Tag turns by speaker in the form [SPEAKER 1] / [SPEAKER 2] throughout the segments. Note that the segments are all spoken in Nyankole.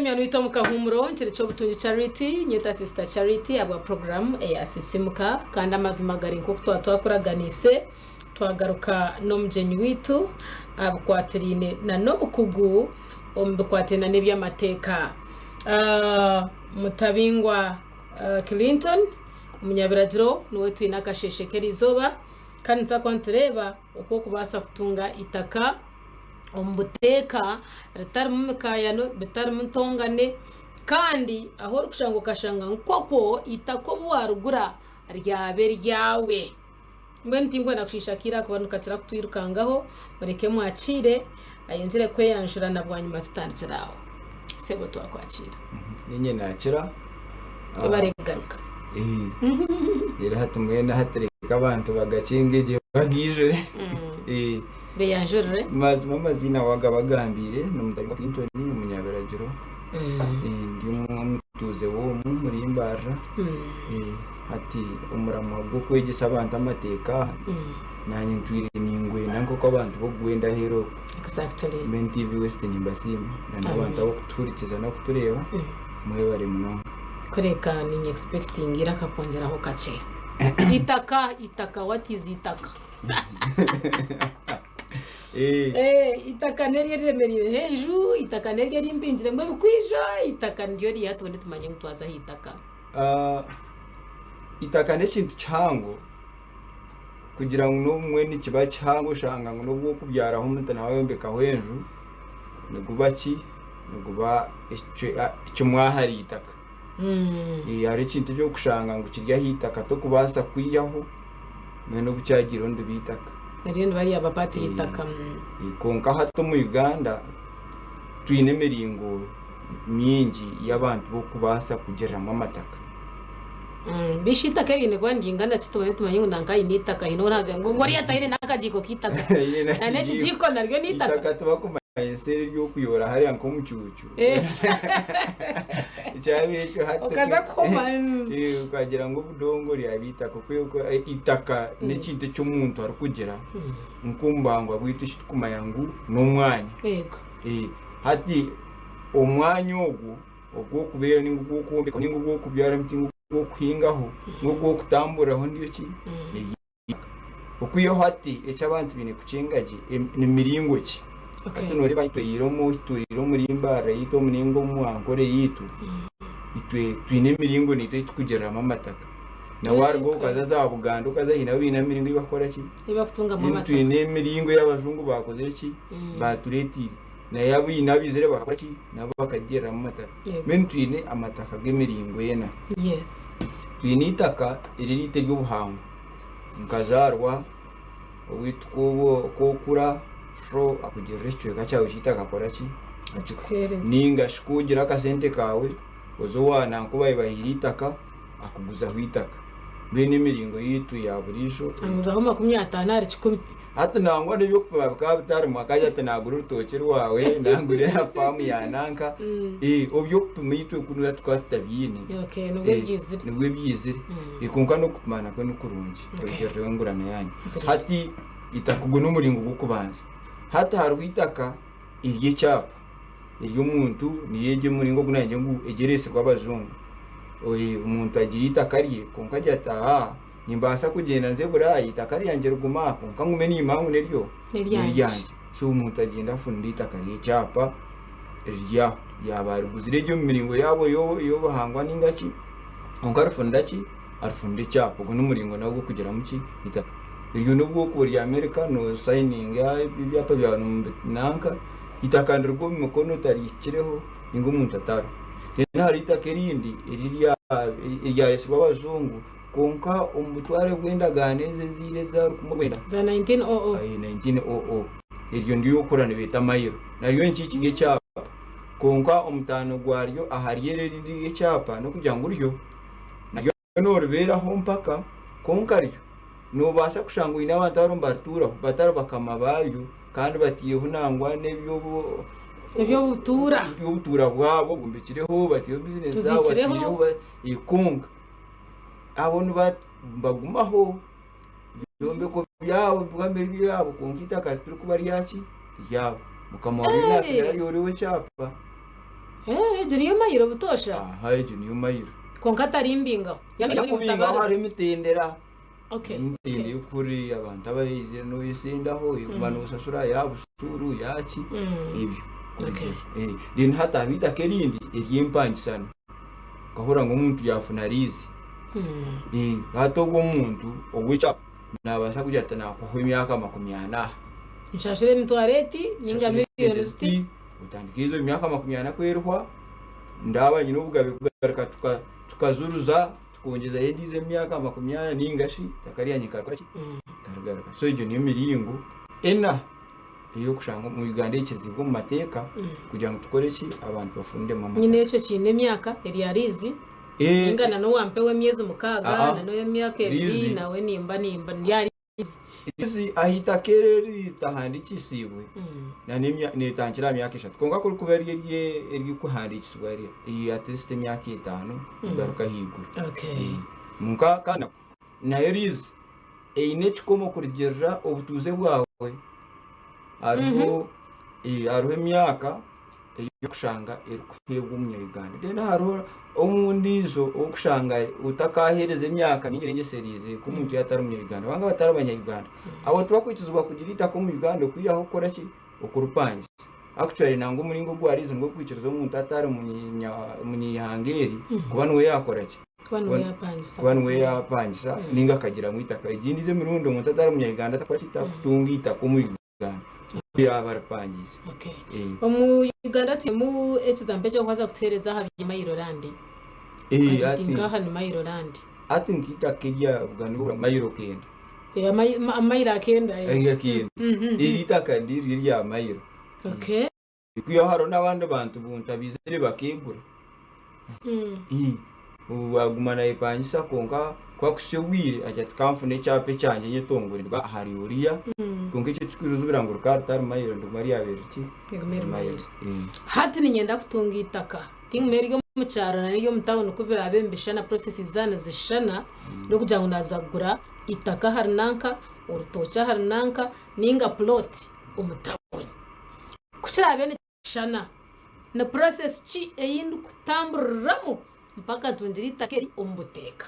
[SPEAKER 1] Munywani waitu omu kahuumuro nkiri ky'obutungi Charity, nyeta Sister Charity ahabwa puroguraamu eya Sisimuka kandi amazima gari nk'oku twaba twakuraganiise twagaruka n'omugyenyi waitu aha bikwatiraine na n'obukugu omu bikwatiraine n'eby'amateeka. Ah, Mutabingwa ah, Clinton omunyabiragiro niwe twine akasheeshe k'erizooba kandi nituza kuba nitureeba oku orikubaasa kutunga eitaka omu buteeka ritarimu mikaayano, bitarimu ntongane kandi ahu orikushanga okashanga ngu kwokwo eitaka obu waarigura ryaba eryawe. Mbwenu tinkwenda kushiisha akaire ahakuba nikakira kutwirukangaho, mureke mwakiire ayongyere kweyanjura na bwanyima tutandikire aho. Sebo twakwakiira.
[SPEAKER 2] Niinye naakira.
[SPEAKER 1] Webare kugaruka.
[SPEAKER 2] Reero hati mbwenu hati reka abantu bagakinge gye bagaijure.
[SPEAKER 1] Beyanjurire.
[SPEAKER 2] Mazima amaziina wagabagambiire n'Omutabingwa Clinton omunyabiragiro. Ndi omutuuze w'omu omuri Mbarara. Hati omuramwa gw'okwegyesa abantu amateeka aha naanye ntwire ningwenda nk'oku abantu b'okugwenda aheeru okwo.
[SPEAKER 1] Exactly.
[SPEAKER 2] Mbwenu TV West nimbasiima na n'abantu ab'okutuhurikiza n'okutureeba mwebare munonga.
[SPEAKER 1] Kureka ninye expectinga eiraka kwongyeraho kakye. Itaka, itaka, what is itaka?
[SPEAKER 2] Eh,
[SPEAKER 1] Itaka niryo eriremereireho enju, itaka niryo erimpingiremu ebikwijo, itaka niryo riiha tubone tumanye ngu twaza aha itaka.
[SPEAKER 2] Ah, itaka n'ekintu kihango kugira ngu n'obumwe nikiba kihango oshanga ngu n'obu orikubyaraho omuntu nawe ayombekaho enju niguba ki niguba ekicwe- ah, kimwe ahari itaka Eh, hariho ekintu eki orikushanga ngu kiri aha itaka torikubaasa kwihaho mbwenu obu kyagiireho niriba itaka
[SPEAKER 1] Naryo niba ryaba part y'eitaka.
[SPEAKER 2] Eh, kwonka hati omu Uganda twine emiringo mingi y'abantu b'okubaasa kugiriramu amataka.
[SPEAKER 1] Bishi eitaka eriine kuba niringana ki tubone tumanye ngu nanka aine eitaka haine oraagira ngu oriya taine n'akagiiko k'eitaka
[SPEAKER 2] Taine
[SPEAKER 1] n'ekigiiko naryo n'eitaka.
[SPEAKER 2] Eitaka tibakumanya ensi eri ery'okuyoora hariya nk'omucuucu. Kyaba ekyo hati
[SPEAKER 1] Okaza kuhoma.
[SPEAKER 2] Eh, okagira ngu obudongo ryaba eitaka okwe eitaka n'ekintu eki omuntu arikugira nk'omu buhangwa bwaitu eki turikumanya ngu n'omwanya.
[SPEAKER 1] Yego.
[SPEAKER 2] Eh, hati omwanya ogwo ogw'okubeera ninga ogw'okwombeka ninga ogw'okubyara emiti ninga ogw'okuhingaho ninga ogw'okutamburiraho niryo ki? Niryo itaka. Okwihaho hati eki abantu baine kukyenga gye em- ni miringo ki? Hati nooreeba itwe ira omu turiire omuri Mbarara yaitu omu ninga omu Ankole yaitu, itwe twine emiringo naitwe ei turikugiriramu amataka. Nawe waruga okaza za Buganda okaza haihi nabo baine emiringo ei barikukora ki?
[SPEAKER 1] Ei bakutungamu
[SPEAKER 2] Then
[SPEAKER 1] amataka.
[SPEAKER 2] twine emiringo ei abajungu baakozire ki? Baatureetiire. Nayo abaine abaizire bakakora ki? Nabo bakagiriramu amataka.
[SPEAKER 1] Yego.
[SPEAKER 2] Mbwenu twine amataka g'emiringo ena.
[SPEAKER 1] Yes.
[SPEAKER 2] Twine eitaka eriri eitaka ery'obuhangwa. Nkazaarwa owaitu ku oba ku okura sho akugirira ekicweka kyawe ky'eitaka akora ki?
[SPEAKER 1] Akikuheereza.
[SPEAKER 2] Ninga shi ku ogira akasente kaawe oze owa nanka ou baabahaire eitaka akuguzaho eitaka. Mbwenu emiringo yaitu ya buriijo.
[SPEAKER 1] Anguzaho 50 ahari kikumi.
[SPEAKER 2] Hati nangwa n'eby'okupima bikaba bitarimu, akaagira ati naagura orutookye rwawe, nangura eya faamu ya nanka. Eby'okupima itwe kunu tukaba tutabiine.
[SPEAKER 1] Okay, nibwo byizire.
[SPEAKER 2] Nibwo byizire. Kwonka n'okupima nakwo ni kurungi kurugiirira engurana yaanyu. Hati eitaka ogwo n'omuringo gw'okubanza. Hati hariho eitaka ery'ekyapa. Ery'omuntu niyo egyo emiringo ogu nangye ngu egyo ereetsirwe abajungu. Omuntu agira eitaka rye kwonka agira ati aa nimbaasa kugyenda nze Buraaya eitaka ryangye rigume aha kwonka ngume niimanya ngu neryo
[SPEAKER 1] N'eryangye.
[SPEAKER 2] So omuntu agyenda afunire eitaka ry'ekyapa riri aho yaaba ariguzire gye omu miringo yaabo y'obuhangwa ninga ki kwonka arifunira ki arifunira ekyapa ogwo n'omuringo nagwo gw'okugiramu ki eitaka. Eryo n'obwoko buri America nosayininga ebyapa byawe nanka. Eitaka nirigwa omu mikono otarihikireho ninga omuntu atariho. Then hariho eitaka erindi eryaresirwe abajungu kwonka omu butware bw'endagaano ezi ezaira eza rukumi rwenda
[SPEAKER 1] Za 1900.
[SPEAKER 2] 1900 eryo niryo orikukora nibeeta mayiro naryo nikyo kiri ekyapa kwonka omutaano gwaryo ahari eri erindi ery'ekyapa n'okugira ngu ryo naryo Nooribeeraho mpaka, kwonka ryo noobaasa kushanga oine abantu abarimu nibarituuraho batari bakama baaryo kandi bataireho nangwa
[SPEAKER 1] Eby'obutuura.
[SPEAKER 2] eby'obutuura bwabo bombekireho bataireho bizinesi zaabo
[SPEAKER 1] Tuziikireho.
[SPEAKER 2] bataireho ba- eh, kwonka abo niba- nibagumaho ebyombeko byabo biguma biri ebyabo kwonka eitaka tirikuba ryaki? Ryabo. Mukama waaryo
[SPEAKER 1] Hey!
[SPEAKER 2] naasigara ari oriho ekyapa.
[SPEAKER 1] Eh, egyo niyo mayiro butoosha.
[SPEAKER 2] Aha egyo niyo mayiro.
[SPEAKER 1] Kwonka atarimbingaho.
[SPEAKER 2] Yakubingaho hariho emitendera.
[SPEAKER 1] Okay.
[SPEAKER 2] Emitendera ey'okuri abantu abaizire noyesendaho, ey'okuba nosashura ya busuuru yaki ebyo.
[SPEAKER 1] Okay.
[SPEAKER 2] Eh, then hati hariho eitaka erindi ery'empangisano. Okahurira ngu omuntu yafuna riizi. Eh, hati ogwo omuntu ow'ekyapa nabaasa kugira ati nakuha emyaka 40 aha.
[SPEAKER 1] Nshashura emitwaro eti ninga
[SPEAKER 2] Nshashure
[SPEAKER 1] miriyoni
[SPEAKER 2] esente
[SPEAKER 1] ziti.
[SPEAKER 2] ziti, otandike ezo emyaka 40 ku erihwa, ndaaba nyine obugabe kugaruka tukazuruza tukongyezayo endiijo emyaka 40 ninga shi itaka ryangye nkarikora ki? Nkarigaruka. So egyo niyo miringo ena ey'okushanga omu Uganda ekiziibwe omu mateeka kugira ngu tukore ki? Abantu bafundemu amataka.
[SPEAKER 1] Nyine ekyo kiine emyaka erya riizi ninga na n'owampeho emyezi 6 na n'ow'emyaka 2
[SPEAKER 2] Riizi.
[SPEAKER 1] nawe nimba nimba rya riizi.
[SPEAKER 2] Riizi aha itaka eri eritahandiikisiibwe na neetandikira aha myaka 3 kwonka ku rikuba riri eririkuhandiikisibwa eri at least emyaka 5 kugaruka ahaiguru. Kwonka kandi nayo riizi eine ekikomo kurugiirira obutuuze bwawe hariho hariho emyaka ey'okushanga erikuheebwa omunya-Uganda. Then hariho ondiijo ow'okushanga otakaheereza emyaka mingi erengyesereize nk'omuntu yaaba atari munya-Uganda. Kubanga abatari banya-Uganda abo tibakwikirizibwa kugira eitaka omu Uganda okwihaho okukora ki? Okuripangisa. Actually nangwa omuringo ogwa riizi nigwo gwikiriza omuntu atari munyaihanga eri kuba niwe yaakora ki?
[SPEAKER 1] Kuba niwe yaapangisa.
[SPEAKER 2] Kuba niwe yaapangisa ninga akagiramu eitaka. Egindi emirundi omuntu atari munya-Uganda takora ki? Takutunga eitaka omu Uganda yaaba aripangiise.
[SPEAKER 1] Okay. Omu Uganda twinemu ekizampo ekyokubaasa kutuheereza aha bya Mailo Land. Ati
[SPEAKER 2] Ati
[SPEAKER 1] nkaha ni Mailo Land.
[SPEAKER 2] Ati nk'eitaka erya Buganda Mailo 9.
[SPEAKER 1] Amailo 9.
[SPEAKER 2] 9. Eri eitaka ndiryo erya Mailo.
[SPEAKER 1] Okay.
[SPEAKER 2] Kwihaho hariho n'abandi bantu buntu abaizire bakeegura. Obu aguma nayepangisa kwonka ku akuhitsya obwire agira ati ka nfune ekyapa ekyangye nyetongorirwe ahari oriya. Kwonka eki ekirikwiruzibira ngu rikaba ritari mayiro niriguma ryabaire riri ki?
[SPEAKER 1] Riguma riri mayiro. Hati niinyenda kutunga eitaka. Tinguma ery'omu kyaro na n'ery'omu tawuni ku biraabe nibishushana processes zaabo nizishushana n'okugira ngu naaza kugura eitaka ahari nanka, orutookye ahari nanka ninga plot omu tawuni. Ku kiraabe nikishushana, ni process ki ei ndikutamburiramu mpaka ntungire eitaka eri omu buteeka?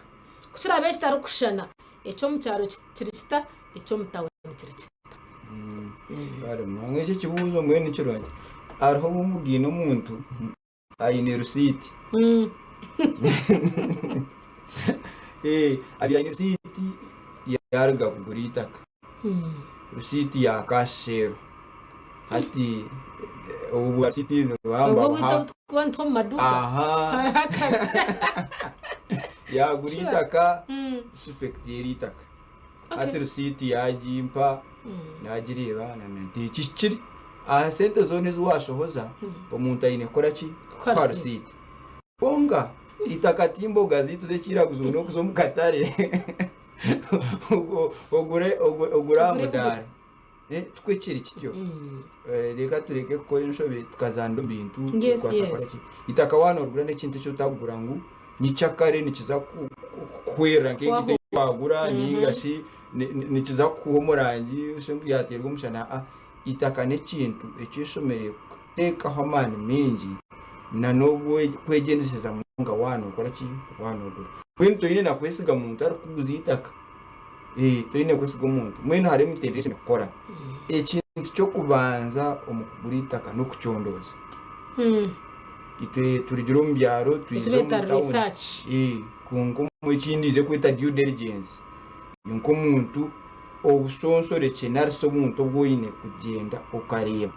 [SPEAKER 1] Ku kiraabe kitarikushushana, eky'omu kyaro kiri kita, eky'omu tawuni kiri kita?
[SPEAKER 2] Kare munonga eki ekibuuzo mbwenu ni kirungi. Hariho obu mbugaine omuntu aine risiiti. Abaire aine risiiti yaaruga kugura eitaka. Risiiti ya Kasheero. Hati obu bwa risiiti nibaba
[SPEAKER 1] Obwo obwito obu turikuba nituha omu maduuka.
[SPEAKER 2] Aha.
[SPEAKER 1] Hariho akabi.
[SPEAKER 2] Yaagura
[SPEAKER 1] Sure.
[SPEAKER 2] eitaka, suspect y'eri eitaka. Hati risiiti yaagimpa, naagireeba naamanya nti ekihikire. Aha sente zoona ezi waashohoza, omuntu aine kukora ki?
[SPEAKER 1] Kukuha
[SPEAKER 2] Kukuha
[SPEAKER 1] risiiti.
[SPEAKER 2] risiiti. Kwonka eitaka ti mboga zaitu z'ekiraguzi ngu n'okuza omu katare ogure ogure aha mudaara. Tikwo kiri kityo. Reka tureke kukora enshobe tukazaanira omu bintu turikubaasa kukora ki. Eitaka waaba noorigura n'ekintu eki otarikugura ngu nyikyakare nikiza kukuhwera nk'engito ei waagura ninga shi nikiza kukuha omurangi oshushe ngu yaateerwa omushana. Aa, eitaka n'ekintu eki oshemereire kuteekaho amaani maingi n'okwegyendesereza munonga waaba nookora ki, waaba noogura. Mbwenu toine na kwesiga muntu arikukuguza eitaka. Toine kwesiga omuntu. Mbwenu hariho emitendera ei oshemereire kukora. Ekintu ky'okubanza omu kugura eitaka n'okucondooza. Itwe turugire omu byaro twija omu
[SPEAKER 1] Ekibeeta
[SPEAKER 2] tawuni.
[SPEAKER 1] research.
[SPEAKER 2] Kwonka ekindi nze kweta due diligence nk'omuntu obushonshorekye nari shi obuntu obu oine kugyenda okareeba.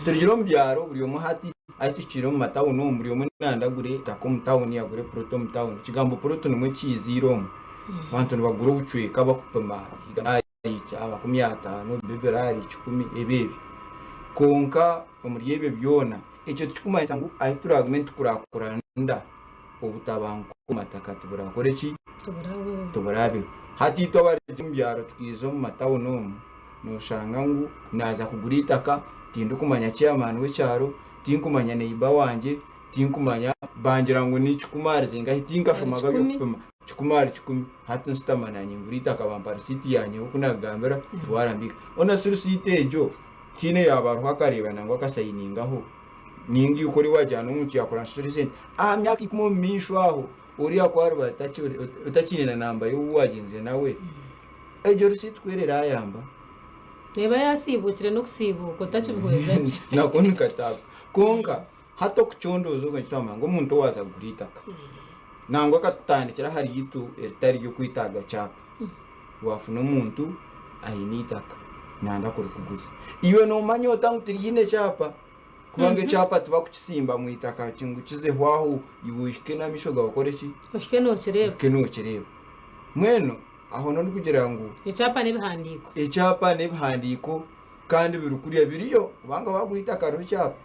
[SPEAKER 2] Turugire omu byaro buri omwe hati ahu tuhikire omu matawuni omu buri omwe nayenda agure eitaka omu tawuni agure puroti omu tawuni. Ekigambo puroti nimwo kiiziire omu. Abantu nibagura obucweka bakupima igana ahari 50, bibiri ahari 100 ebyo ebyo. Kwonka omuri ebyo byona ekyo tikirikumanyisa ngu ahu turaagume nitukurakurana obutabanguko omu mataka tiburakore ki? Tiburaabeho. Hati itwe abarugire omu byaro tukaija omu matawuni omu, nooshanga ngu naaza kugura eitaka tindikumanya chairman w'ekyaro, tinkumanya neighbour wangye, tinkumanya bangira ngu ni kikumi ahari zingahi tinkashomaga by'okupima kikumi ahari kikumi hati nshutama nanye ngura eitaka bampa risiiti yanye nk'oku nakugambira ntwara mbiika. Hoona shi risiiti egyo tihaine yaaba ariho akareeba nangwa akasayiningaho? Ninga iwe kuri wagira n'omuntu yakora nshashura esente, aha myaka ikumi omu maisho aho oriya ku ariba otakiine na namba y'ou wagyenzire nawe, egyo risiiti ku erayamba.
[SPEAKER 1] Neeba yasiibukire n'okusiibuuka otakibihweza gye.
[SPEAKER 2] Nako nikataaka. Kwonka hati okucondooza okwo nikyo twamanya ngu omuntu owaaza kugura eitaka, nangwa akatutandikira ahari itwe eritari ry'okwetaaga kyapa. Waafuna omuntu aine eitaka nayenda kurikuguza, iwe noomanya ota ngu tiriine kyapa? Kubanga ekyapa tibakukisimba mu itaka ngu kizeho aho iwe ohike n'amaisho gaawe okore ki?
[SPEAKER 1] Ohike nookireeba.
[SPEAKER 2] Ohike nookireeba. Mbwenu aho n'orikugira ngu.
[SPEAKER 1] Ekyapa n'ebihandiiko.
[SPEAKER 2] Ekyapa n'ebihandiiko kandi biri kuriya biriyo kubanga waagura eitaka hariho ekyapa.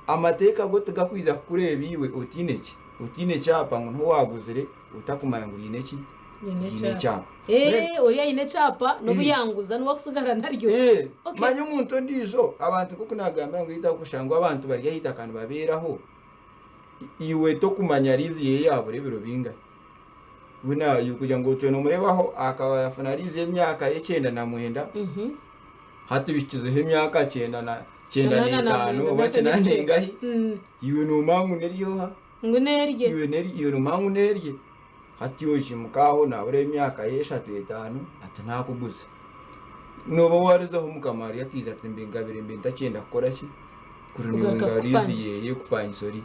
[SPEAKER 2] Amateeka go tigakwija kukureeba iwe otaine ki? Otaine kyapa ngu niho waaguzire otakumanya ngu riine ki?
[SPEAKER 1] Riine ekyapa. Eeh ori aine ekyapa n'obu yanguza niwe akusigara naryo.
[SPEAKER 2] Eeh manya omuntu ondiijo abantu nk'oku naagamba ngu eitaka oshanga abantu bari aha itaka nibabeeraho iwe tokumanya riizi ye yaabura ebiro bingahi. Buna iwe kugira ngu otwire noomureebaho akaba yaafuna riizi y'emyaka y'ekyenda na mwenda hati bihikizeho emyaka kyenda na kyenda n'etaano oba kyenda n'engahi iwe noomanya ngu neryoha?
[SPEAKER 1] Ngu nerye.
[SPEAKER 2] Iwe neri iwe noomanya ngu nerye. Hati oimuka aho naabura emyaka ye eshatu etaano ati naakuguza. Nooba waarizaho mukama ari akaija ati mbe ngabire mbe ntakyenda kukora ki?
[SPEAKER 1] Kugaruka
[SPEAKER 2] Kurininga riizi
[SPEAKER 1] kukupangisa.
[SPEAKER 2] yeye kupangisa ori.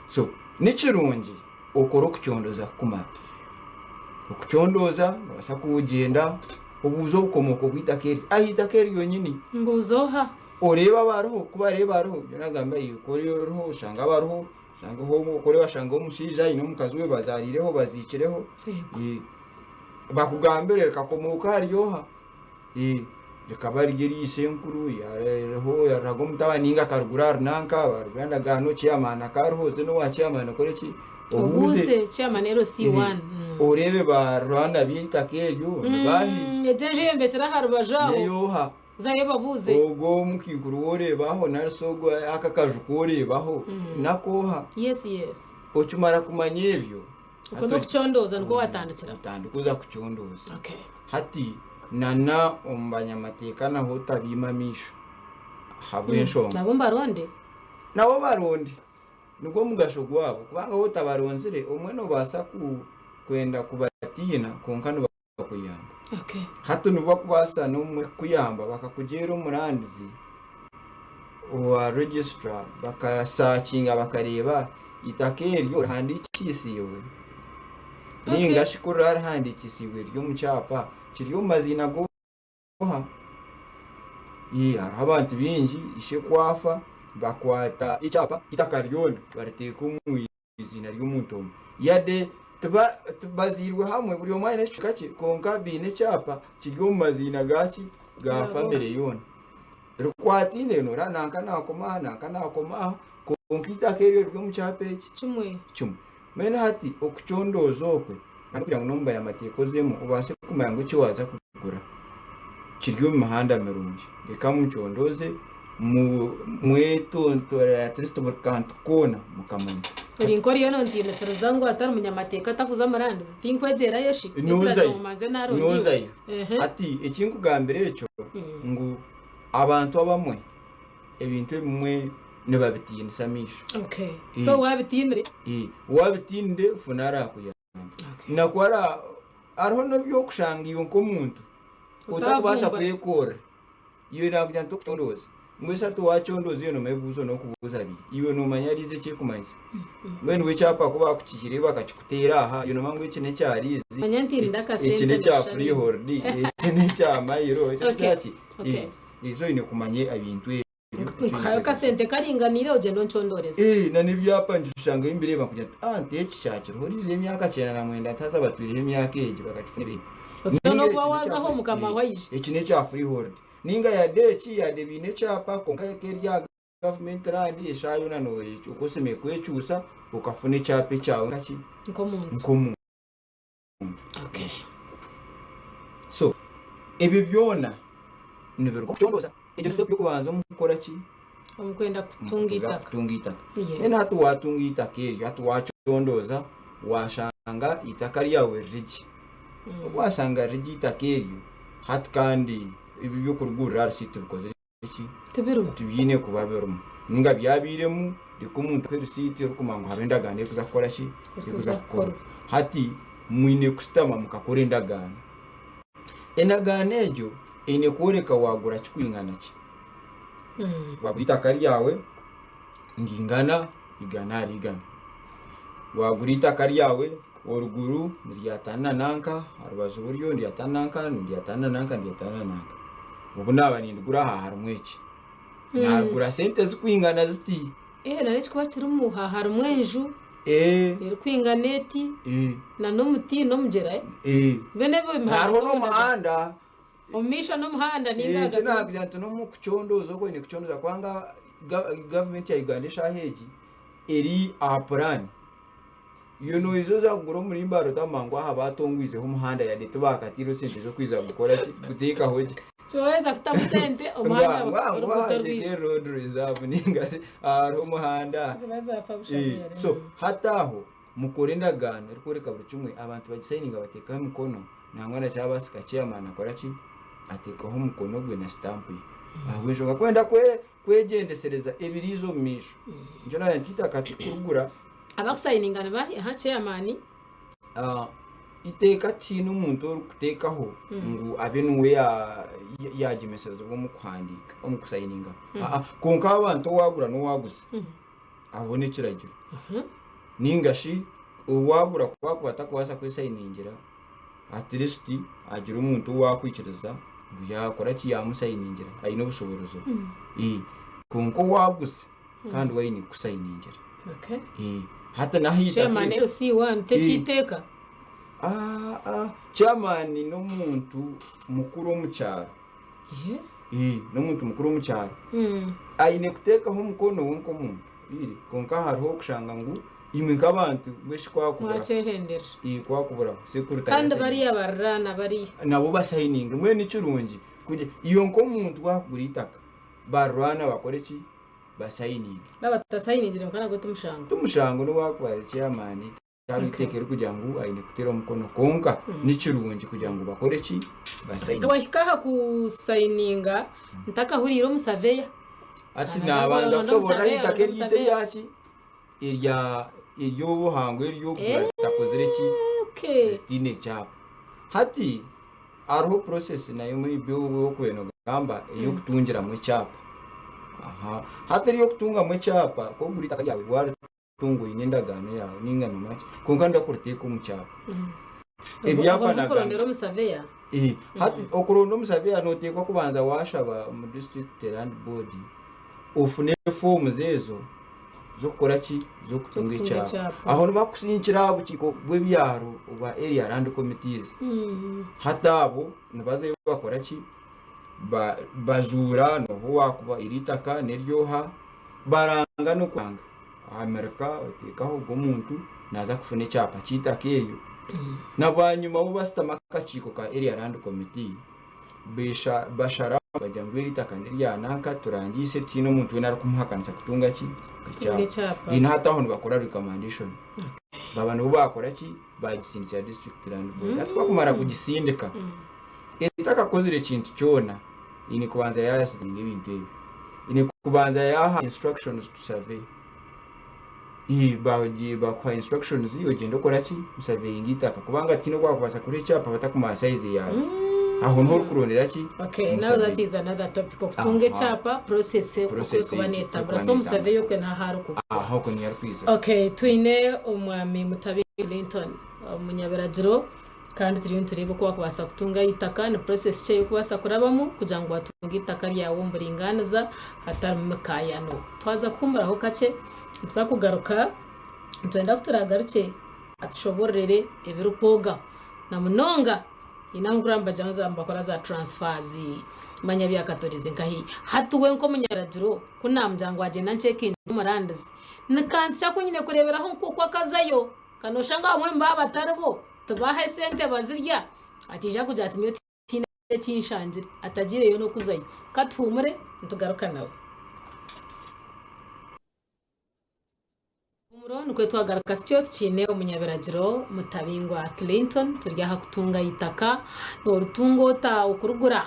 [SPEAKER 2] So ni kirungi okore okucondooza kukumara. Okucondooza noobaasa kugyenda obuuze obukomooko bw'eitaka eryo aha itaka eryo ryonyini.
[SPEAKER 1] Mbuuze oha?
[SPEAKER 2] Oreebe abariho ku bareeba bariho, nyowe nagamba iwe ku oriho oshanga abariho. Oshangeho kuri washangaho omushaija aine omukazi we bazaariireho baziikireho
[SPEAKER 1] Yego.
[SPEAKER 2] Bakugambire rikakomooka ahari oha? Rikaba riri erya ishenkuru yariho yariraga omutabani nainga akarigura ahari nanka barigura endagaano chairman akaba ariho oze n'owa chairman okore ki?
[SPEAKER 1] Obuuze chairman LC1.
[SPEAKER 2] Oreebe barwana b'eitaka eryo nibaahi?
[SPEAKER 1] Egyo enju eyombekire aha rubaju aho.
[SPEAKER 2] N'ey'oha?
[SPEAKER 1] Zayo obabuuze.
[SPEAKER 2] Ogwo omukaikuru ou oreebaho nari shi ogwo aka akaju ku oreebaho n'akooha?
[SPEAKER 1] Yes, yes.
[SPEAKER 2] Okimara kumanya ebyo,
[SPEAKER 1] Okwo n'okucondooza nikwo watandikira.
[SPEAKER 2] Otandika oza kucondooza.
[SPEAKER 1] Okay.
[SPEAKER 2] Hati nana omu banyamateeka naho otabiima amaisho ahabw'enshonga.
[SPEAKER 1] Nabo mbaronde?
[SPEAKER 2] Nabo baronde. Nigwo mugasho gwabo kubanga waaba otabaronzire obumwe noobaasa kwenda kubatiina kwonka niba. Bakuyamba.
[SPEAKER 1] Okay.
[SPEAKER 2] Hati nibakubaasa n'obumwe kukuyamba bakakugyera omurandizi owa registrar bakasakinga bakareeba eitaka eryo rihandiikisiibwe
[SPEAKER 1] Okay.
[SPEAKER 2] ninga shi ku riraba rihandiikisiibwe riri omu kyapa kiri omu maziina g'oha? Ee, hariho abantu baingi ishe ku afa bakwata ekyapa eitaka ryona bariteeka omu eiziina ry'omuntu omwe. Yade tiba tibazairwe hamwe buri omwe aine ekicweka kye kwonka baine ekyapa kiri omu maziina gaki ga famire yoona. Rikwataine noreeba nanka nakoma aha nanka nakoma aha kwonka eitaka eryo riri omu kyapa eki
[SPEAKER 1] Kimwe.
[SPEAKER 2] kimwe. Mbwenu hati okucondooza okwe kugira ngu n'omu banyamateeka ozemu obaase kumanya ngu eki waaza kugura kiri omu mihanda mirungi. Reka mucondooze mwetontorere at least buri kantu koona mukamanya.
[SPEAKER 1] Ori nk'oriyo nontiinisiriza ngu atari munyamateeka atakuza murandizi tinkwegyerayo shi?
[SPEAKER 2] Nozayo,
[SPEAKER 1] Ekiragiro ngu naronda iwe.
[SPEAKER 2] nozayo.
[SPEAKER 1] Ehe.
[SPEAKER 2] Hati eki nkugambira ekyo ngu abantu abamwe ebintu ebimwe nibabitiinisa amaisho.
[SPEAKER 1] Okay. So waabitiinire?
[SPEAKER 2] Waabitiinire funa arakuyamba.
[SPEAKER 1] Okay.
[SPEAKER 2] Naku ara hariho n'eby'okushanga iwe nk'omuntu otakubaasa
[SPEAKER 1] Otaavumbura.
[SPEAKER 2] kwekorera. Iwe naakugira nti tokucondooza. Mbwenu shi hati waacondooza iwe noomanya ebibuuzo n'okubuuza bi? Iwe noomanya riizi eki erikumanyisa? Mbwenu iwe ekyapa ku baakukihireyo bakakikuteera aha, iwe noomanya ngu eki n'ekya riizi,
[SPEAKER 1] Manya nti nda
[SPEAKER 2] eki
[SPEAKER 1] akasente
[SPEAKER 2] n'ekya
[SPEAKER 1] ndashaba.
[SPEAKER 2] freehold, eki n'ekya mayiro, eki
[SPEAKER 1] Okay,
[SPEAKER 2] n'ekya ki?
[SPEAKER 1] okay.
[SPEAKER 2] So oine kumanya ebintu ebyo.
[SPEAKER 1] Nkuhayo akasente karinganiire ogyende oncondooreze.
[SPEAKER 2] Eh, na n'ebyapa nibishangayo nibireeba nkugira nti ah nti eki kyakiriho riizi y'emyaka 99 nti haza batwireho emyaka egi bakakifuna ebiri.
[SPEAKER 1] Otiine
[SPEAKER 2] Ninga
[SPEAKER 1] n'okuba
[SPEAKER 2] eki n'ekya
[SPEAKER 1] waazaho
[SPEAKER 2] free-
[SPEAKER 1] mukama
[SPEAKER 2] eh,
[SPEAKER 1] waije.
[SPEAKER 2] eki n'ekya freehold. Ninga yade eki yade biine ekyapa kwonka eka eri aha government land eshaaha yoona no- okwo osemeriire kwekyusa okafuna ekyapa ekyawe nkaki
[SPEAKER 1] Nk'omuntu.
[SPEAKER 2] nk'omuntu.
[SPEAKER 1] Okay.
[SPEAKER 2] So ebyo byona nibiruga omu kucondooza. Egyo ni step y'okubanza omu kukora ki?
[SPEAKER 1] Omu kwenda kutunga
[SPEAKER 2] Kuza
[SPEAKER 1] eitaka.
[SPEAKER 2] kutunga eitaka.
[SPEAKER 1] Yes.
[SPEAKER 2] Then hati watunga eitaka eryo, hati wacondooza washanga eitaka ryawe riri gye. Obu washanga riri gye eitaka eryo, hati kandi ebi eby'okurugurira aha risiiti bikozire ki?
[SPEAKER 1] Tibirimu.
[SPEAKER 2] Tibiine kuba birimu. Ninga byabairemu, Reka omuntu akuhe risiiti orikumanya ngu hariho endagaano erikuza kukora ki? Erikuza kukorwa. Hati mwine kushutama mukakora endagaano. Endagaano egyo eine kworeka waagura kikwingana ki. Waagura eitaka ryawe ningana igana ahari igana. Waagura eitaka ryawe oruguru niryataana nanka, aha rubaju buryo niryataana nanka, niryataana nanka, niryataana nanka. Obu naaba nindigura aha harimu eki. Naagura sente zirikwingana ziti.
[SPEAKER 1] Eh, nari ekikuba kirimu ha harimu enju
[SPEAKER 2] Eh,
[SPEAKER 1] erikwingana eti
[SPEAKER 2] eh,
[SPEAKER 1] na n'omuti n'omugyera eh.
[SPEAKER 2] eh.
[SPEAKER 1] Mbwenu ebyo
[SPEAKER 2] Hariho
[SPEAKER 1] bimuhandiika omu ndagaano.
[SPEAKER 2] n'omuhanda.
[SPEAKER 1] Omu maisho n'omuhanda ninga
[SPEAKER 2] Eh, ekyo
[SPEAKER 1] ahagati.
[SPEAKER 2] naagira nti n'omu kucondooza oku oine kucondooza kubanga ga- gavumenti ya Uganda eshaaha egi eri aha puraani. Iwe noija oza kugura omurimba aha Rutama ngu aha baatongwizeho omuhanda yade tibakataireho sente z'okwija gukora ki guteekaho gye.
[SPEAKER 1] Tiwaheza kutamu sente
[SPEAKER 2] Ngu
[SPEAKER 1] omuhanda
[SPEAKER 2] aha- ngu aha- ngu
[SPEAKER 1] oruguuto
[SPEAKER 2] aha
[SPEAKER 1] rwija.
[SPEAKER 2] teeke road reserve ninga shi aha hariho omuhanda.
[SPEAKER 1] Ziba zaafa busha
[SPEAKER 2] Eh,
[SPEAKER 1] bwera.
[SPEAKER 2] so hati aho mukore endagaano erikworeka buri kimwe abantu bagisayininga bateekaho emikono nangwa na kyabaasika chairman akora ki ateekaho omukono gwe na sitampu ye ahabw'enshonga kwenda kwe kwegyendesereza ebiriiza omu maisho nikyo naagira nti eitaka tikurigura
[SPEAKER 1] Abakusayininga ni bahi? Aha chairman.
[SPEAKER 2] Ah, iteeka tihaine omuntu orikuteekaho ngu abe niwe ya- ya- yagyemesezibwa omu kuhandiika omu kusayininga Aa, kwonka abantu owaagura n'owaaguza abo n'ekiragiro ninga shi owaagura ku akuba atakubaasa kwesayiningira at least agira omuntu owaakwikiriza ngu yaakora ki yaamusayiningira aine obushoboorozi obwo. Eh, kwonka owaaguza kandi we aine kukusayiningira.
[SPEAKER 1] Okay.
[SPEAKER 2] Eh, hati n'aha eitaka
[SPEAKER 1] Chairman
[SPEAKER 2] eryo-
[SPEAKER 1] LC1 tekiiteeka.
[SPEAKER 2] Ah, ah, chairman n'omuntu mukuru omu kyaro.
[SPEAKER 1] Yes.
[SPEAKER 2] Eh, n'omuntu mukuru omu kyaro. Aine kuteekaho omukono we nk'omuntu. Really. Kwonka hariho okushanga ngu imwe nk'abantu mbwenu kwakubura.
[SPEAKER 1] Mwakyehendera.
[SPEAKER 2] Ii kwakuburaho. Sekuru
[SPEAKER 1] Kandi
[SPEAKER 2] tarasayininga.
[SPEAKER 1] bariya bariraana bariya.
[SPEAKER 2] Nabo basayininge. Mbwenu ni kirungi kugira iwe nk'omuntu waakugura eitaka barwana bakore ki? Basayininge.
[SPEAKER 1] Baaba batasayiningire kwonka nagwo timushango.
[SPEAKER 2] Timushango n'obu waakuba ari chairman tihariho eiteeka erikugira ngu aine kuteera omukono kwonka ni kirungi kugira ngu bakore ki? Basayininge.
[SPEAKER 1] Wahika aha kusayininga ntakahuriire omusaveya.
[SPEAKER 2] Hati
[SPEAKER 1] Akabanza
[SPEAKER 2] naabanza
[SPEAKER 1] kuronda
[SPEAKER 2] kushoboorora aha
[SPEAKER 1] omusaveya,
[SPEAKER 2] eitaka
[SPEAKER 1] aronda
[SPEAKER 2] eryaitu
[SPEAKER 1] omusaveya.
[SPEAKER 2] eryaki? Erya ery'obuhangwa ery'okugura ritakozire ki?
[SPEAKER 1] Okay.
[SPEAKER 2] Ritaine kyapa. Hati hariho process nayo maybe ou orikuba nogamba ey'okutungiramu ekyapa. Aha. Hati ery'okutungamu ekyapa ku orikugura eitaka ryawe waritunga oine endagaano yaawe ninga nomanya ki kwonka noyenda kuriteeka omu kyapa. Ebyapa
[SPEAKER 1] Obwo
[SPEAKER 2] nagamba.
[SPEAKER 1] n'okurondera omusaveya.
[SPEAKER 2] Eh, hati okuronda omusaveya noteekwa kubanza washaba omu district land board ofune forms ezo z'okukora ki z'okutunga
[SPEAKER 1] Z'okutunga
[SPEAKER 2] ekyapa
[SPEAKER 1] ekyapa.
[SPEAKER 2] aho nibakusinkira aha bukiiko bw'ebyaro obwa area land committees hati abo nibazayo bakora ki Ba- bajuura noha owakuba eri itaka n'eryoha baranga n'okuranga Amerika oteekaho ogwo omuntu naaza kufuna ekyapa ky'eitaka eryo na bwanyima bo basitama akakiiko ka area land committee besha bashara bagira ngu eri itaka n'erya nanka turangiise tihaine omuntu weena arikumuhakanisa kutunga ki
[SPEAKER 1] Kutunga ekyapa.
[SPEAKER 2] Then hati aho nibakora recommendation baba nibo baakora ki baagisindikira district land board hati bakumara kugisindika etakakozire ekintu kyona eine kubanza yaasitinga ebintu ebi eine kubanza yaaha instructions to survey Ii, bagi- bakuha instructions ogyende okora ki osurveyinge eitaka kubanga tihaine oku bakubaasa kuriha ekyapa batakumanya size yaaryo aho niho orikurondera ki
[SPEAKER 1] Okay, now
[SPEAKER 2] Omusurvey.
[SPEAKER 1] that is another topic. Okutunga
[SPEAKER 2] Aha.
[SPEAKER 1] ekyapa process oku
[SPEAKER 2] Process
[SPEAKER 1] ekuba
[SPEAKER 2] egi,
[SPEAKER 1] netambura.
[SPEAKER 2] ekuba
[SPEAKER 1] So omusurvey
[SPEAKER 2] netambura.
[SPEAKER 1] okwe niho ahu arikugwa.
[SPEAKER 2] Aha okwo niyo arikwiza
[SPEAKER 1] Okay, twine omwami Mutabi Clinton omunyabiragiro Kandi turiyo nitureeba oku wakubaasa kutunga eitaka, ni process ki ei orikubaasa kurabamu kugira ngu watunga eitaka ryawe omu buringaaniza hatarimu mikaayano. Twaza kuhuumuraho kakye, nituza kugaruka, nitwenda ku turaagarukye atushoboororere ebirikwogaho na munonga haine ahu nkureba nibagira ngu nibakora za transfers manya byakatorize nkahi. Hati we nk'omunyaragiro ku naamugira ngu agyende ancekinge omurandizi, nikantisha ku nyine kureeberaho nk'oku akazayo. Ka nooshanga abamwe nibaaba batari bo, tibaaha esente bazirya, akiija kugira ati nyowe tihaine eki nshangire, atagiireyo n'okuzayo. Ka tuhuumure nitugaruka nawe. Huumuro nikwo twagaruka tutyo tukiine omunyabiragiro Mutabingwa Clinton turi aha kutunga eitaka. Nooritunga ota okurigura?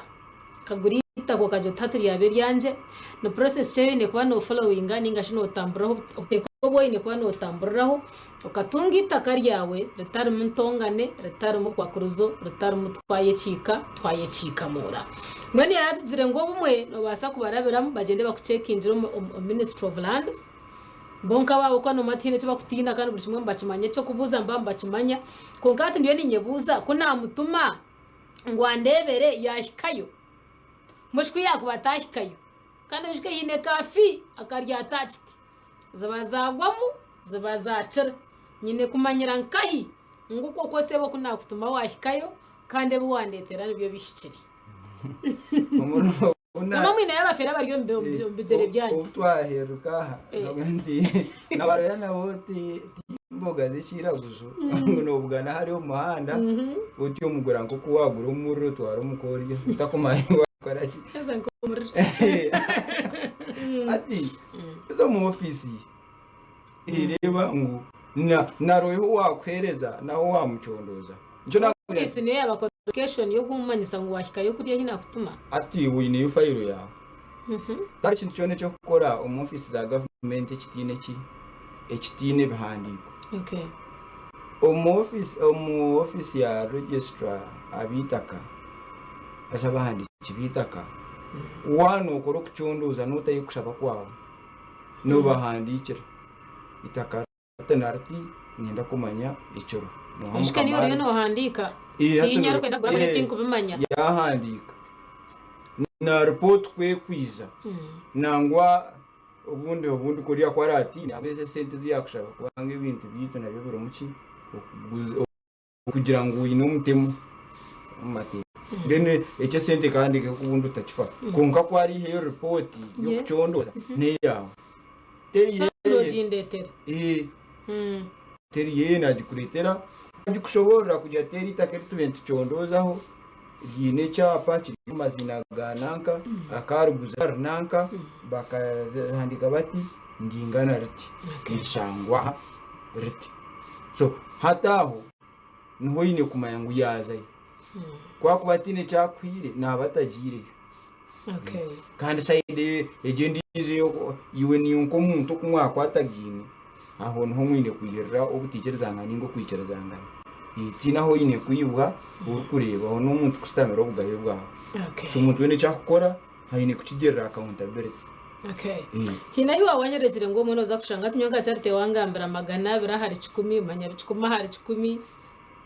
[SPEAKER 1] Kagura eitaka. eitaka okagira oti hati ryaba eryangye, ni process ki ei oine kuba nofollowinga ninga shi notamburiraho obuteeka obu oine kuba notamburiraho okatunga eitaka ryawe ritarimu ntongane, ritarimu kwakurizo, ritarimu twayekiika twayekiikamuura. Mbwenu yaatugizire ngu obumwe nobaasa kubarabiramu bagyende bakuceekingire omu Ministry of Lands, Bo nk'abaabo ku noomanya tihaine eki bakutiina kandi buri kimwe nibakimanya, eky'okubuuza nibaba nibakimanya. Kwonka hati ndiyo niinyebuuza ku naamutuma ngu andeebere yaahikayo? Mbwenu shi ku yaakuba ataahikayo? Kandi oijuke haine ka fee akari attached, ziba zaagwamu, ziba zaakira. Nyine kumanyira nkahi ngu okwo kwose oku naakutuma waahikayo kandi ebi wandeetera nibyo bihikire. Noma mwine y'abafere abari omu bigyere byanyu.
[SPEAKER 2] Obu twaheruka aha nabwo nti nabaroya nabo ti mboga z'ekiraguju ngu nobugana hari omu muhanda oti omugura nk'oku wagura omuriro otwara omuka orya otakumanya ngu wakora ki.
[SPEAKER 1] Haza nk'omuriro.
[SPEAKER 2] Hati oza omu ofiisi reeba ngu naroiho owakuheereza nawe wamucondooza. Nikyo nakugira
[SPEAKER 1] Ofiisi niyo yaaba qualification y'okumumanyisa ngu wahikayo kuriya ahi nakutuma.
[SPEAKER 2] Hati iwe oineyo fayiro yaawe. Tihariho kintu kyona eky'okukora omu ofiisi za gavumenti ekitaine ki? Ekitaine ebihandiiko.
[SPEAKER 1] Okay.
[SPEAKER 2] Omu ofiisi omu ofiisi ya registrar ab'eitaka nari abahandiiki b'eitaka, waaba nookora okucondooza nootayo okushaba kwawe, noobahandiikira eitaka Hati na riti niinyenda kumanya ekiro. Nooha
[SPEAKER 1] Oishike
[SPEAKER 2] mukama
[SPEAKER 1] niiwe oriyo
[SPEAKER 2] ari?
[SPEAKER 1] noohandiika.
[SPEAKER 2] Ii, hati
[SPEAKER 1] Tiinye arikwenda kugura
[SPEAKER 2] eh,
[SPEAKER 1] tinkubimanya.
[SPEAKER 2] Yaahandiika. Na ripooti ku ekwija, nangwa obundi obundi kuriya ku araatiine, ahabw'ezi esente ezi yaakushaba kubanga ebintu byaitu nabyo birimu ki? Okuguza. Kugira ngu oine omutemu omu mateeka. Then eky'esente kandi obundi otakifaho. Kwonka ku araiheyo ripooti y'okucondooza n'eyaawe. Teri
[SPEAKER 1] So
[SPEAKER 2] yeye.
[SPEAKER 1] noogindetera.
[SPEAKER 2] Ee. Teri yeye naagikureetera. Agikushoboorora kugira ati eri eitaka eri tubaire nitucondoozaho riine ekyapa kiriho amaziina ga nanka, akaariguza ari nanka, bakahandiika bati niringana riti, nirishangwa aha riti. So hati aho niho oine kumanya ngu yaazayo. Ku akuba ataine eki akuhaire naaba atagiireyo.
[SPEAKER 1] Okay.
[SPEAKER 2] Kandi sayidi egyo endiijo ey'oku- iwe niiwe nk'omuntu oku mwakwatagaine, aho niho mwine kwihirira obutaikirizangana nainga okwikirizangana. Eh, Tihaine ahu oine kwibwa orikureeba, aho n'omuntu kusitamira obugabe bwawe.
[SPEAKER 1] Okay.
[SPEAKER 2] So omuntu weena eki akukora aine kukigirira accountability.
[SPEAKER 1] Okay.
[SPEAKER 2] Eh.
[SPEAKER 1] Haine ahi waawanyorekire ngu omwe nooza kushanga ati nyowe nka Charity wangambira 200 ahari 100, manya 1 ahari 100, nyowe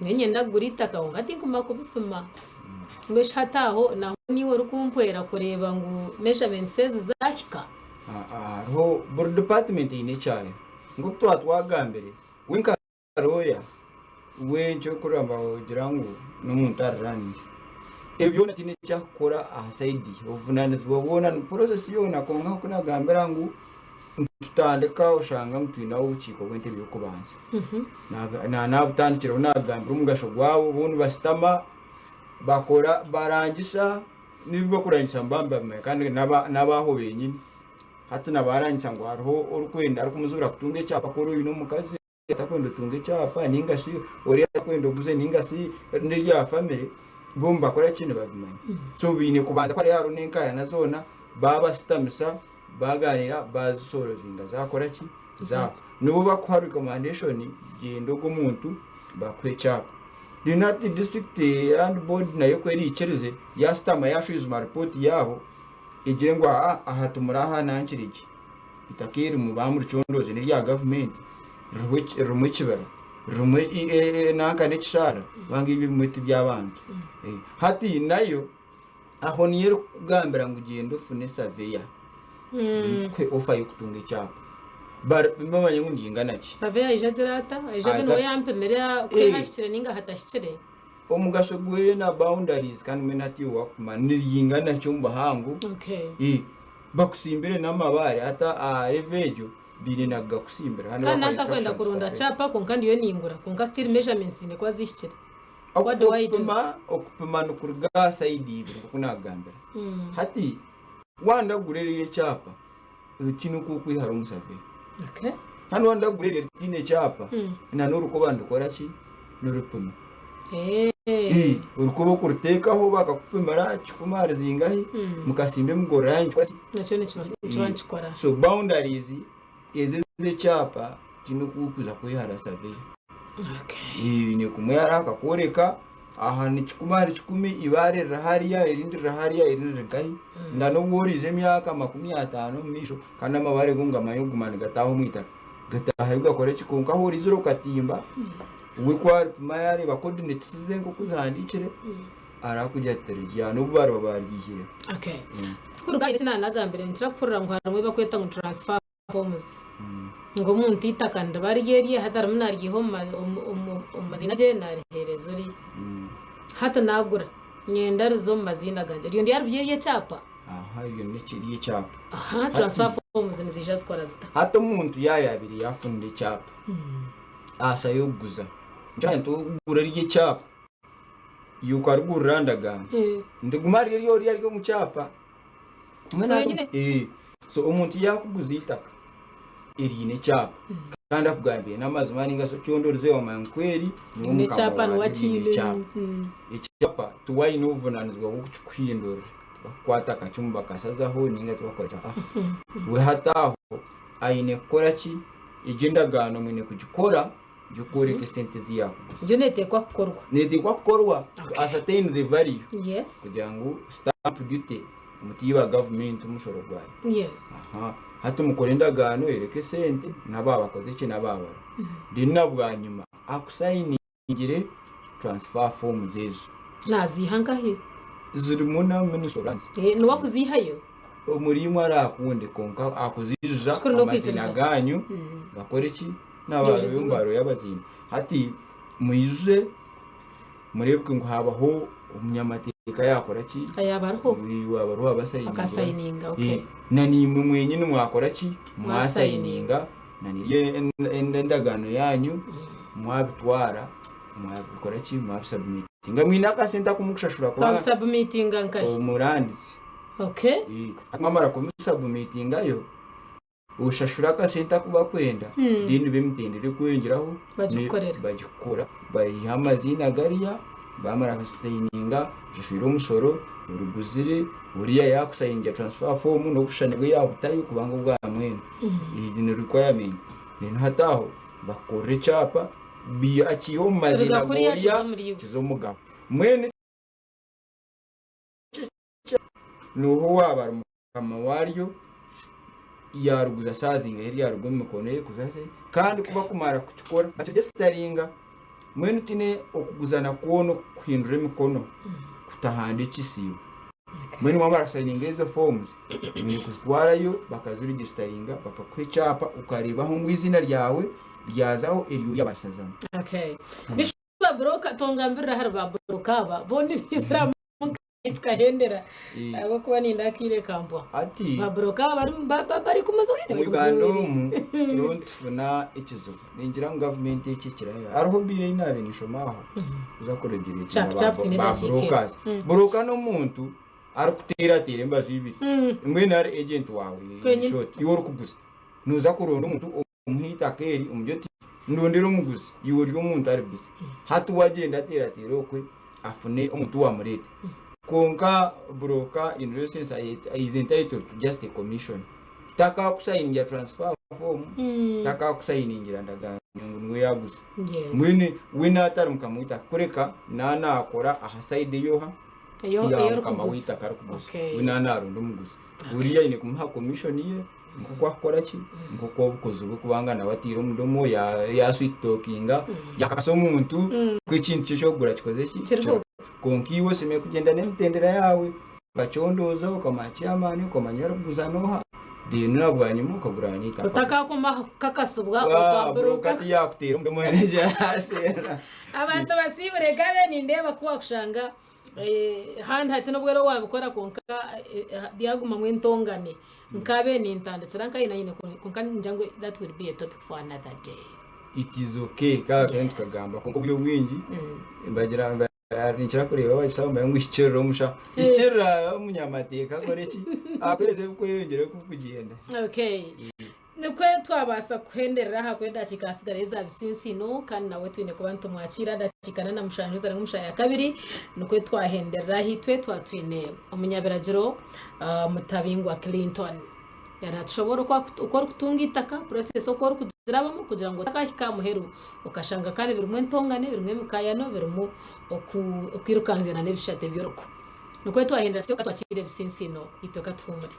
[SPEAKER 1] niinyenda kugura eitaka kwonka tinkumanya kubipima. Mbwenu shi hati aho naho niiwe orikumpwera kureeba ngu measurements ezi zaahika?
[SPEAKER 2] Ah, ah, Hariho buri department eine ekyayo. Nk'oku twaba twagambire, we nka lawyer we ekyokuramba ogira ngu n'omuntu ari learned. Ebyo byona tihaine eki arikukora aha side ye. Obuvunanizibwa bwona ni process yoona kwonka nk'oku nagambira ngu nitutandika oshanga ngu twine obukiiko bw'entebe y'okubanza. Nabutandikireho nagambira omugasho gwabo bo nibashutama bakora barangisa n'ebi bakurangisa nibaba nibabimanya kandi n'abaho benyini. Hati nabarangisa ngu hariho orikwenda arikumuzibira kutunga ekyapa ku ori oine omukazi atakwenda otunge ekyapa ninga shi ori atakwenda oguze ninga shi n'erya famire bo nibakora ki nibabimanya. So baine kubanza ku hariho n'enkaayana zoona baabasitamisa baagaaniira baazisorovinga zaakora ki zaahwa. Nibo bakuha recommendation gyenda ogu omuntu bakuhe ekyapa. Then hati district land board nayo ku eriikirize yaashutama yaashwijuma ripooti yaabo egire ngu aa aha timuraaha nankire gye. Eitaka eri muba muricondooze n'erya gavumenti ririho ririmu ekibira ririmu nanka n'ekishaara kubanga ebyo ebimwe ti by'abantu. Hati nayo aho niyo erikukugambira ngu gyenda ofune saveya tukuhe ofa y'okutunga ekyapa. Baripima bamanye ngu ningana ki.
[SPEAKER 1] Saveya aija agira ata? Aija abe niwe yampimira ku hahikire ninga hatahikire?
[SPEAKER 2] Omugasho gweye na boundaries kandi mbwenu hati iwe wakumanya niringana ki omu buhango.
[SPEAKER 1] Okay.
[SPEAKER 2] Bakusimbire n'amabaare hati aha level egyo baine na kugakusimbira.
[SPEAKER 1] Kandi ntakwenda kurunda kyapa kwonka ndiyo ningura kwonka still measurements ziine kuba zihikire. What do I do?
[SPEAKER 2] Okupima okupima nikuruga aha side ibiri nk'oku naakugambira. Hati wandagura eriyo ekyapa eki nikwo okwihara omu survey.
[SPEAKER 1] Okay.
[SPEAKER 2] Hanu wandagura eriyo ritaine kyapa na n'orukoba nirukora ki? Nirupima.
[SPEAKER 1] Eh.
[SPEAKER 2] Eh, orikuba okuriteekaho bakakupimira kikumi ahari zingahi mukasimba emigorora yanyu kikora ki?
[SPEAKER 1] Nakyo nikiba nikiba nikikora.
[SPEAKER 2] So boundaries ezi ez'ekyapa tihaine oku orikuza kwehara surveyor.
[SPEAKER 1] Okay.
[SPEAKER 2] Eh, oine kumwehara akakworeka aha ni kikumi ahari kikumi eibaare riri hariya erindi riri hariya erindi riri nkahi nga n'obu oriiza emyaka 50 omu maisho kandi amabaare go ngamanya kuguma nigataaha omu itaka gataahayo gakora ki kwonka ahu oriizire okatimba We ku aripima yareeba coordinates ze nk'oku zihandiikire, arakugira ati tirigya n'obu bariba baryihire.
[SPEAKER 1] Okay. Tukuruga eki nanagambire ninkira kuhurira ngu harimu ebi bakweta ngu transfer forms. Ngu omuntu eitaka niriba riri erye hati arimu naryiha omu ma- omu- omu- omu maziina gye nariheereza oriya. Hati nagura nyenda rize omu maziina gangye. Eryo ndyariba ery'ekyapa?
[SPEAKER 2] Aha eryo n'ekiri ekyapa.
[SPEAKER 1] Aha,
[SPEAKER 2] Hati-
[SPEAKER 1] transfer forms niziija zikora zita?
[SPEAKER 2] Hati omuntu yaayabire yaafunire ekyapa. Asa y'okuguza. Nikyo nti okugura riri ekyapa, iwe okarigurira ndagaano. Niriguma riri eryo riri omu kyapa. Mbwenu hati-
[SPEAKER 1] Wenyine?
[SPEAKER 2] Eh, so omuntu yaakuguza eitaka eriine ekyapa kandi akugambire n'amazima ninga shi okyondorize wamanya ngu kweri niwe
[SPEAKER 1] Riine
[SPEAKER 2] mukama
[SPEAKER 1] ekyapa
[SPEAKER 2] waryo
[SPEAKER 1] niwe
[SPEAKER 2] riine
[SPEAKER 1] akiine.
[SPEAKER 2] ekyapa. Ekyapa tiwaine obuvunanizibwa bw'okukikuhindurira. Tibakukwata akacumu bakasazaho ninga tibakukora ki. Ah, we hati aho aine kukora ki? Egyo endagaano mwine kugikora y'okworeka esente ezi yaakuguza.
[SPEAKER 1] Egyo neeteekwa kukorwa.
[SPEAKER 2] Neeteekwa kukorwa to
[SPEAKER 1] Okay.
[SPEAKER 2] ascertain the value
[SPEAKER 1] Yes.
[SPEAKER 2] kugira ngu stamp duty mutiiba gavumenti omushoro gwayo.
[SPEAKER 1] Yes.
[SPEAKER 2] Aha. Hati mukore endagaano ereke esente n'abaabakoze ki n'abaabara. Then na bwanyima akusayiningire transfer forms ezo.
[SPEAKER 1] Naaziiha nkahi?
[SPEAKER 2] Zirimu na Ministry of Lands.
[SPEAKER 1] Eh, niwe akuziihayo?
[SPEAKER 2] Omuri imwe araakunde kwonka akuziijuza
[SPEAKER 1] Kikuru
[SPEAKER 2] amaziina
[SPEAKER 1] n'okwikiriza.
[SPEAKER 2] gaanyu gakore ki? N'abaana b'omu y'abaziina. Hati mwije mureebeke ngu haabaho omunyamateeka yaakora ki?
[SPEAKER 1] Yaaba ariho.
[SPEAKER 2] Waaba ariho abasayiningira.
[SPEAKER 1] Akasayininga, okay.
[SPEAKER 2] Na naimwe mwenyini mwakora ki?
[SPEAKER 1] Mwasayininga.
[SPEAKER 2] Mwasayininga na niryo endagaano yaanyu mwabitwara mwabikora ki? Mwabisabumitinga. Mwine akasente aku murikushashura kubanga
[SPEAKER 1] Twabisabumitinga nkahi?
[SPEAKER 2] omurandizi.
[SPEAKER 1] Okay.
[SPEAKER 2] Mwamara kumusabumitingayo, oshashura akasente aku bakwenda, then b'emitendera ekweyongyeraho
[SPEAKER 1] Bagikukorera.
[SPEAKER 2] bagikukora. Baiha amaziina gariya, bamara kusayininga, oshashwire omushoro, oruguzire, oriya yaakusayiningira transfer form n'obushushani bwe yaabutayo kubanga obwa mwena. Egi ni requirement. Then hati aho bakukorera ekyapa, akiiha omu maziina
[SPEAKER 1] Kiruga kuriya
[SPEAKER 2] g'oriya
[SPEAKER 1] kiza omuri iwe.
[SPEAKER 2] kiza omugabo. Mbwenu N'oha owaaba ari mukama waaryo, yaaruguza shaaha zingahi ryaruga omu mikono ye kuza he, kandi ku bakumara kukikora bakiregisitaringa. Mbwenu tihaine okuguzana kwona okukuhindura emikono kutahandiikisiibwe. Mbwenu waamara kusayininga ezo foomuzi, oine kuzitwarayo bakaziregisitaringa bakakuha ekyapa okareebaho ngu eiziina ryawe ryazaho eryo ryabarisazamu.
[SPEAKER 1] Okay. Ba broker tongambirira ahari ba broker aba bo nibaiziramu tukahendera
[SPEAKER 2] Eh.
[SPEAKER 1] ahabw'okuba ninda akaire kampwa.
[SPEAKER 2] Hati
[SPEAKER 1] Ba broker aba bari ba- ba- bari kumaza
[SPEAKER 2] omu Uganda omu turiho nitufuna ekizibu ningira ngu gavumenti eki ekirayo hariho bill ei naabaire ninshoma aho kuza kureguletinga
[SPEAKER 1] Chap, chap, twine
[SPEAKER 2] ba
[SPEAKER 1] edakiika emwe.
[SPEAKER 2] brokers. Broker n'omuntu arikuteerateera embaju ibiri mbwenu ari agent waawe in
[SPEAKER 1] Kwenyini.
[SPEAKER 2] short iwe orikuguza nooza kuronda omuntu Omuhe eitaka eri, omugire oti, Ndondera omuguzi, iwe ori omuntu ari busy. Hati we agyende ateerateere okwe afune omuntu owaamureeta. Kwonka broker in real sense is entitled to just a commission. Takaakusayiningira transfer form, takaakusayiningira ndagaano ngu niwe yaaguza. Mbwenu we naatari mukama w'eitaka kureka naanaakora aha side ey'oha?
[SPEAKER 1] Eyo-
[SPEAKER 2] Ya
[SPEAKER 1] eyo
[SPEAKER 2] mukama
[SPEAKER 1] orikuguza.
[SPEAKER 2] w'eitaka arikuguza.
[SPEAKER 1] Okay.
[SPEAKER 2] We naanaaronda omuguzi. Uriya aine kumuha commission ye. Nk'oku akukora ki? Nk'oku obukozi bwe kubanga nawe ataire omudomo ya sweet talkinga yakakasa omuntu ku ekintu kye eky'okugura kikoze ki?
[SPEAKER 1] Kiriho.
[SPEAKER 2] Kwonka iwe oshemereire kugyenda n'emitendera yaawe okakyondooza okamanya chairman okamanya orikuguza n'oha then na bwanyima okagura n'eitaka.
[SPEAKER 1] Otakakoma aha kukakasibwa okwa
[SPEAKER 2] Broker
[SPEAKER 1] broker.
[SPEAKER 2] tiyakuteera omudomo yaasheera.
[SPEAKER 1] Abantu basiibure gabe nindeeba ku wakushanga Handi hakye n'obu oriba wabikora kwonka byagumamu entongane. Nkabe nintandikira nkahi nanyine kwonka ningira ngu that will be a topic for another day.
[SPEAKER 2] It is okay kaba kandi tukagamba kwonka obwire obwingi bagira ngu ninkira kureeba abashaho nibagamba ngu hikirira omushaho. Hikirira omunyamateeka akore ki? Akuheereze ebikweyongyera oku bikugyenda.
[SPEAKER 1] Okay. Nikwo. twabaasa kuhenderera aha kuba edakiika hasigarayo eza bisinsiino kandi nawe twine kuba nitumwakiira dakiika na 7 zari omu shaaha ya kabiri nikwo twahenderera ahaitwe twatwine omunyabiragiro ah, Mutabingwa Clinton. Yaratushoboora oku oku orikutunga eitaka, process oku orikugirabamu kugira ngu otakahika aha muheru okashanga kare birimu entongane, birimu emikayano, birimu oku okwirukanzana n'ebishate by'oruku. Nikwo twahindura tutyo ka twakiire ebisinsiino itwe ka tuhuumure.